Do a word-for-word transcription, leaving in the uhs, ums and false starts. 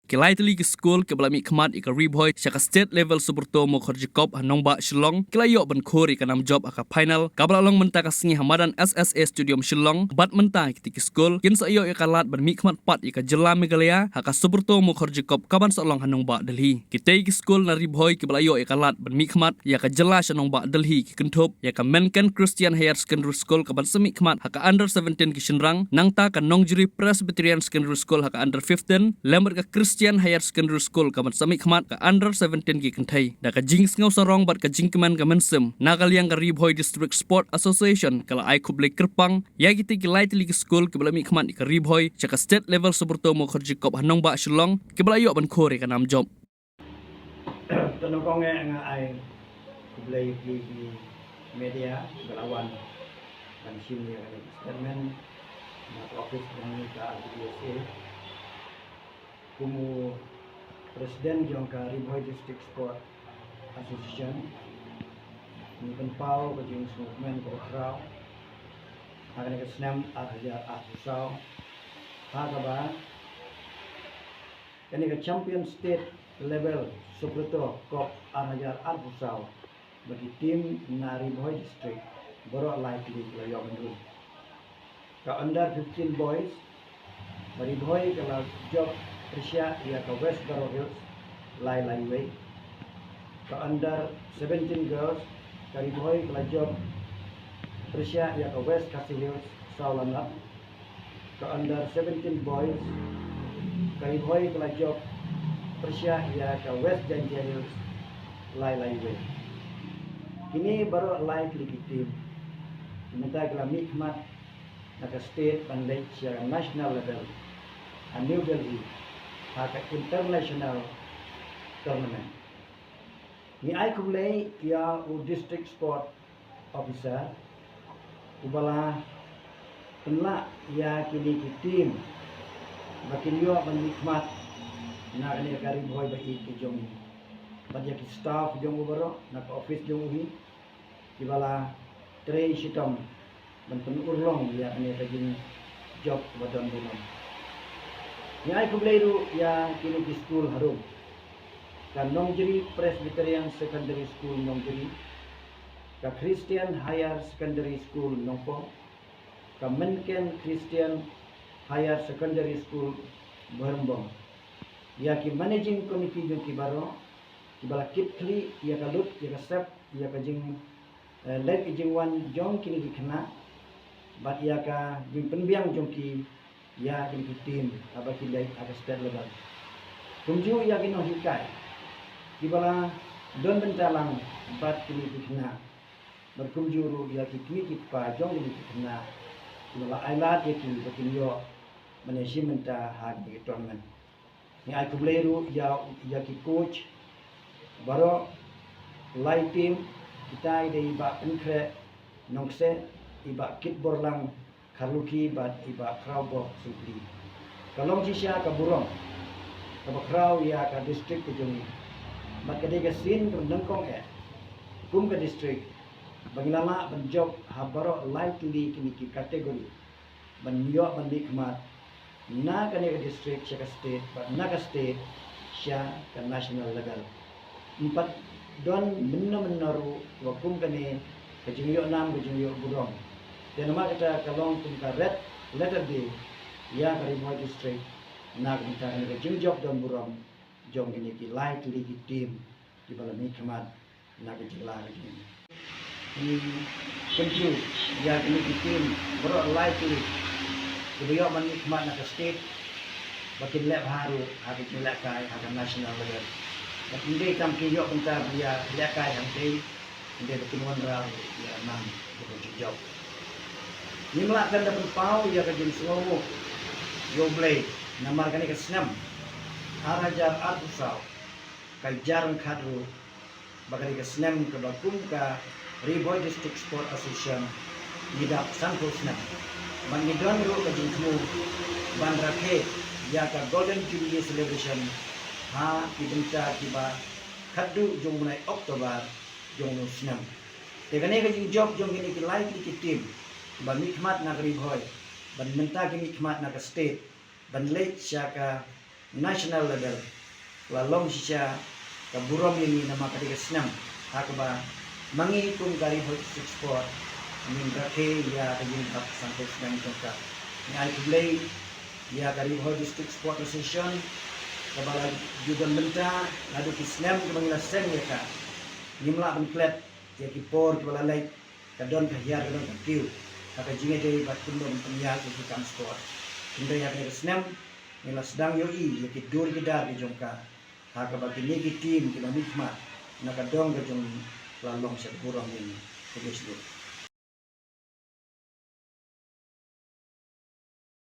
Ki lai tylli ki skul kiba la mihkhmat ïa ka Ri Bhoi sha ka state level Subrata Mukherjee Cup ha nongbah Shillong ki la ïoh ban khur ïa ka nam jop ha ka final kaba la long mynta ka sngi ha madan S S A Stadium Shillong, bad mynta kitei ki skul kin sa ïoh ïa ka lad ban mihkhmat pat ïa ka jylla Meghalaya ha ka Subrata Mukherjee Cup kaban sa long ha nongbah Delhi. Kitei ki skul na Ri Bhoi kiba la ïoh ïa ka lad ban mihkhmat ïa ka jylla sha nongbah Delhi ki kynthup ïa ka Menken Christian Higher Secondary School kaban sa mihkhmat ha ka under seventeen ki shynrang, nangta ka Nongjri Presbyterian Secondary School ha ka under fifteen, lem bad ka Christian Higher Secondary School kaban sa mihkhmat ka under seventeen ki kynthei. Da ka jingsngew sarong bad ka jingkmen ka mynsiem, na ka liang ka Ri Bhoi District Sport Association ka la ai khublei kyrpang ïa kitei ki lai tylli ki skul kiba la mihkhmat ïa ka Ri Bhoi sha ka state level Subrata Mukherjee Cup ha nongbah Shillong kiba la ïoh ban khur ïa ka nam jop. Te nyngkong eh nga ai khublei ïa ki media ba la wan ban shim ïa kane ka statement na ka office jong ka R B D S A. Kum u president jong ka Ri Bhoi District Sport Association, ngi pynpaw ka jingsngewkmen kaba khraw ha kane ka snem ar hajar arphew saw, ha kaba kane ka Champion State Level Subrata Cup ar hajar arphew saw ba ki team na Ri Bhoi District baroh lai tylli ki la ïoh ban rung. Ka under fifteen boys, ka Ri Bhoi ka la jop pyrshah ïa ka West Garo Hills lai lai wei. Ka under seventeen girls, ka Ri Bhoi ka la jop pyrshah ïa ka West Khasi Hills saw la nod. Ka under seventeen boys, ka Ri Bhoi ka la jop pyrshah ïa ka West Jaintia Hills lai lai wei. Kine baroh lai tylli ki team mynta ki la mihkhmat na ka state ban leit sha ka national level ha New Delhi ha ka international tournament. Ngi ai khublei ïa u District Sport Officer uba la pynlah ïa kine ki team ba kin ïoh ban mihkhmat na kane ka Ri Bhoi ba ïeit ka jong ngi, bad ïa ki staff jong u baroh na ka office jong u hi kiba la trei shitom ban pynurlong ïa kane ka jingjop ba don burom. Ngi ai khublei ruh ïa kine ki skul harum: ka Nongjri Presbyterian Secondary School Nongjri, ka Christian Higher Secondary School Nongpoh, ka Menken Christian Higher Secondary School Bhurmbong. Ïa ki managing committee jong ki baroh kiba la kit khlieh ïa ka lut ïa ka sep ïa ka jing, eh, leit ka jingwan jong kine ki khynnah bad ïa ka jingpynbiang jong ki ïa kine ki team haba ki leit ha ka state level. Kumjuh ïa ki nonghikai kiba la don bynta lang bad kine ki khynnah, bad kumjuh ruh ïa ki kmie ki kpa jong kine ki khynnah kiba la ai lad ïa ki ba kin ïoh ban ïashim bynta ha kine ki tournament. Ngi ai khublei ruh ïa, ïa ki coach baroh lai team, kita i dei i Bah Pynkhreh Nongkseh, i Bah Kitborlang Kharlukhi bad i Bah Khrawboh Syntli. Ka long shisha ka burom kaba khraw ïa ka district ka jong ngi, bad ka dei ka sien kaba nyngkong eh kum ka district ba ngi la lah ban jop ha baroh lai tylli kine ki category ban ïoh ban mihkhmat na kane ka district sha ka state, bad na ka state sha ka national level. Ym pat don mynno mynno ruh ba kum kane ka jingïoh nam ka jingïoh burom. Te namar kata ka long kum ka red letter day ïa ka Ri Bhoi District na ka bynta kane ka jingjop don burom jong kine ki lai tylli ki team kiba la mihkhmat na ka jylla ka jong ngi. Ngi kyntu ïa kine ki team baroh lai tylli kiba ïoh ban mihkhmat na ka state ba kin leh bha ruh ha ka jinglehkai ha ka national level. Bad ym dei tang ki ïoh bynta ban ïalehkai hangtei, hynrei ba kin wanrah ruh ïa ka nam jong ka jingjop. Ngim lah ban da pynpaw ïa ka jingsngewnguh ïa U Blei namar kane ka snem ar hajar arphew saw ka ïa ryngkat ruh ba ka dei ka snem kaba kum ka Ri Bhoi District Sport Association ngi dap sanphew snem. Bad ngi don ruh ka jingthmu ban rakhe ïa ka Golden Jubilee Celebration ha ki bynta kiba khatduh jong u bnai October jong une u snem. Te kane ka jingjop jong kine ki lai tylli ki team ba mihkhmat na ka Ri Bhoi bad mynta ki mihkhmat na ka state ban leit sha ka national level, la long shisha ka burom ïa ngi namar ka dei ka snem ha kaba ma ngi kum ka Ri Bhoi District Sport ngin rakhe ïa ka jingïarap sanphew snem jong ka. Ngi ai khublei ïa ka Ri Bhoi District Sport Association kaba la ju don bynta naduh ki snem kiba ngi la seng ïa ka. Ngim lah ban klet ïa ki por kiba la leit, ka don ka hiar ka don ka kiew ha ka jingïadei bad kumno ban pynïaid ïa ki kam sport. Hynrei ha kane ka snem ngi la sdang ïohi ïa ki dur ki dar ki jong ka ha kaba kine ki team kiba mihkhmat na ka dong ka jong ngi la long sha ka burom ïa ngi. Khublei shibun.